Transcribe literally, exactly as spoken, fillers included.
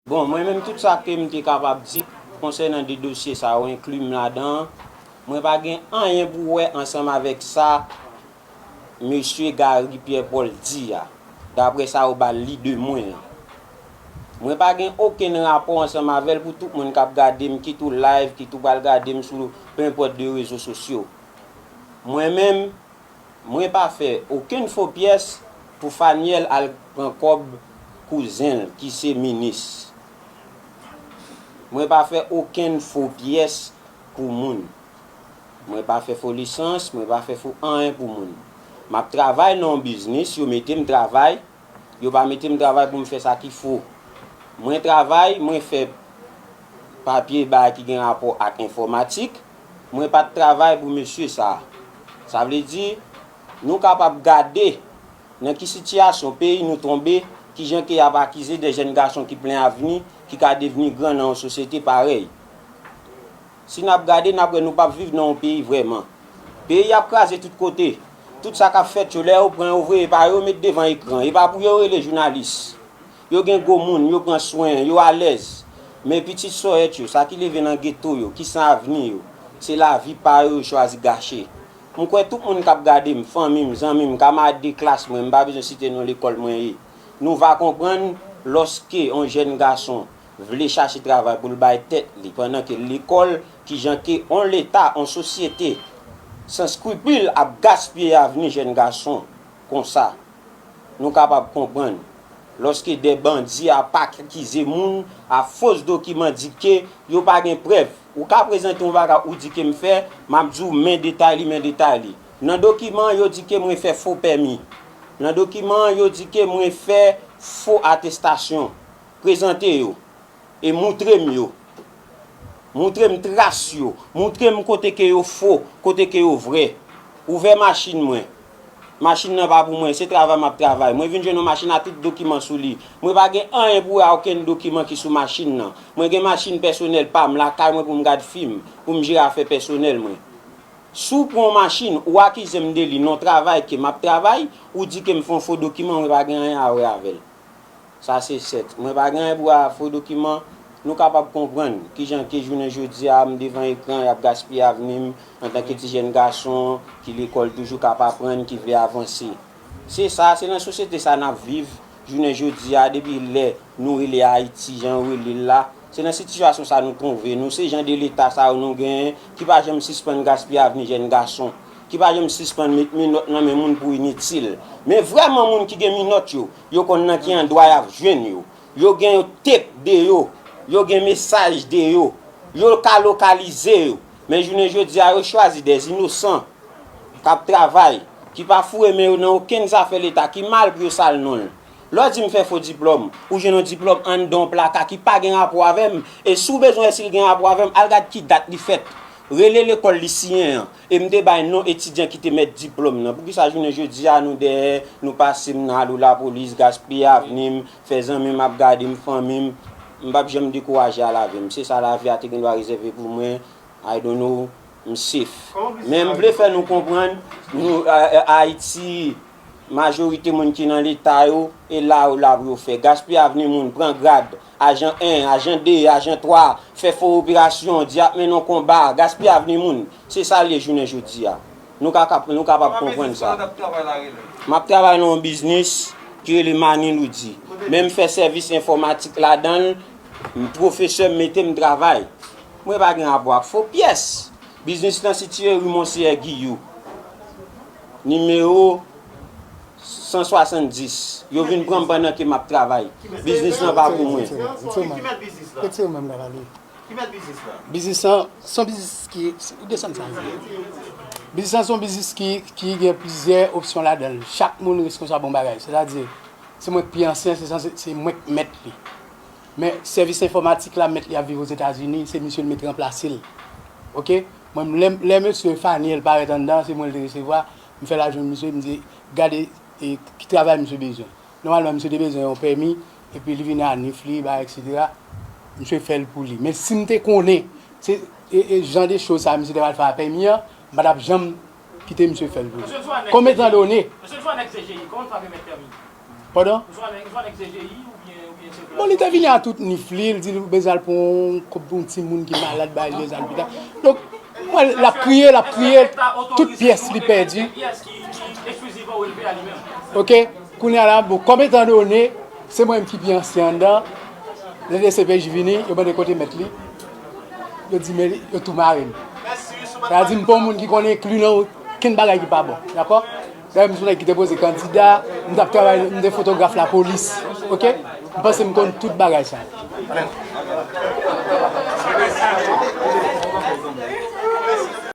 Bon, mwen menm, tout sa ke m te kapab di konsènan de dosye sa yo, enkli m ladan, mwen pa gen anyen pou wè ansanm avèk sa mesye Gary Pierre Paul di a, daprè sa yo ba l lide mwen an. Mwen pa gen okenn rapò ansanm avè l. Pou tout moun k ap gade m, kit ou live, kit ou pral gade m sou penenpòt de rezo sosyo. Mwen menm, mwen pa fè okenn fo pyès pou Faniel al pran kòb kouzen l ki se minis. Mwen pa fè okenn fo pyès pou moun. Mwen pa fè fo lisans, mwen pa fè fo anyen pou moun. M ap travay nan yon biznis, yo mete m travay, yo pa mete m travay pou m fè sa ki fo. Mwen travay, mwen fè papye bagay ki gen rapò ak enfòmatik, mwen pa t travay pou mesye sa a. Sa vle di, nou kapab gade nan ki sitiyasyon peyi nou tonbe, kijan ke y ap akize de jèn gason ki plen avni, ki ka devni gran nan yon sosyete parèy. Si n ap gade, n ap wè nou p ap viv nan yon peyi vrèman. Peyi ap kraze tout kote. Tout sa k ap fèt yo, lè yo pran yo voye pa yo met devan ekran, e pa pou yo rele jounalis. Yo gen gwo moun, yo pran swen, yo alèz. Men pitit sòyèt yo, sa ki leve nan geto yo, ki san avni yo, se lavi pa yo yo chwazi gache. M kwè tout moun k ap gade m, fanmi m, zanmi m, kamarad de klas mwen, m pa bezwen site non lekòl mwen ye, nou va konprann lòske yon jèn gason vle chache travay pou l bay tèt li pandan ke l lekòl, kijan ke yon leta, yon sosyete san skripil ap gaspiye avni jèn gason konsa. Nou kapab konprann lòske de bandi ap akize moun a fos dokiman, di ke yo pa gen prèv. Ou ka prezante yon bagay ou di ke m fè, m ap di w men detay li, men detay li. Nan dokiman, yo di ke mwen fè fo pèmi. Nan dokiman, yo di ke mwen fè fo atestasyon. Prezante yo e moutre m yo. Moutre m tras yo. Moutre m kote ke yo fo, kote ke yo vrè. Ouvè machin mwen. Machin nan pa pou mwen, se travay m ap travay. Mwen vin jwenn yon machin a tout dokiman sou li. Mwen pa gen anyen pou wè a okenn dokiman ki sou machin nan. Mwen gen machin pèsonèl pa m lakay mwen pou m gad fim, pou m jere afè pèsonèl mwen. Si w pran yon machin, ou akize m de li, non travay ke m ap travay, ou di ke m fè yon fo dokiman, mwen pa gen anyen a wè avè l. Sa se sèt. Mwen pa gen anyen pou a fo dokiman. Nou kapab konprann kijan ke jounen jodi a m devan ekran, y ap gaspiye avni m antanke ti jèn gason ki lekòl toujou k ap aprann, ki vle avanse. Se sa, se nan sosyete sa n ap viv jounen jodi a, depi lè nou rele Ayiti, jan yo rele l la. Se nan sitiyasyon sa nou twouve nou. Se jan de leta sa yo nou genyen ki pa janm sispann gaspiye avni jèn gason, ki pa janm sispann met minòt nan men moun pou initil. Men vrèman moun ki gen minòt yo, yo konn nan ki andwa y ap jwenn yo. Yo gen tep de yo, yo gen mesaj de yo, yo ka lokalize yo. Men jounen jodi a, yo chwazi de inosan k ap travay, ki pa foure men yo nan okenn zafè leta, ki mal pou yo sal non l. Lè w di m fè fo diplòm, ou jwenn yon diplòm anndan yon plaka ki pa gen rapò avè m, e si w bezwen wè si l gen rapò avè m, al gad ki dat li fèt. Rele lekòl li siyen an. E m te bay non etidyan ki te mèt diplòm nan. Poukisa jounen jodi a nou dèyè, nou pase m nan alo lapolis, gaspiye avni m, fè zanmi m ap gade m, fanmi m, m p ap janm dekouraje a lavi m. Se sa lavi a te gen dwa rezève pou mwen. I don't know, m safe. Men m vle fè nou konprann, nou, a- a- Ayiti, majorite moun ki nan leta yo, e la yo la pou yo fè. Gaspiye avni moun, pran grad, ajan en, ajan de, ajan twa, fè fo operasyon, di ap mennen yon konba, gaspiye avni moun. Se sa l ye jounen jodi a. Nou ka, kap- nou kapab konprann sa. M ap travay nan yon biznis ki rele Maniloudi. Men m fè sèvis enfòmatik ladan l, m pwofesè m mete m travay. Mwen pa gen rapò ak fo pyès. Biznis lan sitiye ri Monseyè Giyou, nimewo san swasanndis. Yo vin pran m pandan ke m ap travay. Biznis lan pa pou mwen. Retire men m la, pale. Ki mèt biznis la? Biznis lan, se yon biznis ki, ou desann sa. Biznis lan se yon biznis ki, ki gen plizyè opsyon ladan l. Chak moun reskonsab yon bagay. Sètadi, se mwen k pi ansyen, se sanse, se mwen k mèt li. Men sèvis enfòmatik la, mèt li ap viv Ozetazini, se misye l mèt ranplase l. Oke? Mwen, lè, lè mesye Faniel parèt anndan, se mwen l te resevwa. M fè l al jwenn misye, m di, gade, e, ki travay misye bezwen. Nòmalman, misye te bezwen yon pèmi, epi li vini a nif li, bagay, etsetera. Misye fè l pou li. Men si m te konnen, se, e, e, jan de choz sa, misye te pral fè a pèmi an, m pa t ap janm kite misye fè l pou li. Konbyen tan done? Mesye, nou swa nèg C G I, kòman nou pa remèt pèmi? Pandan? Nou swa nèg, nou swa nèg C G I oubyen, oubyen Bon, li te vini a tout nif li, li di li bezwen al pran yon kòb pou yon timoun ki malad, bay li bezwen al lopital. Donk, mwen, l ap kriye, l ap kriye, tout pyès li pèdi. Ok, kounye a la, bon, kòm etan done, se mwen menm ki pi ansyen anndan, lè D C P J vini, yo mande kote mèt li, yo di men yo tou mare m. Sa di m pa yon moun ki konn enkli nan okenn bagay ki pa bon, dakò? Dayè m se yon nèg ki te poze kandida, m t ap travay, m te fotograf lapolis, ok? M panse m konn tout bagay sa.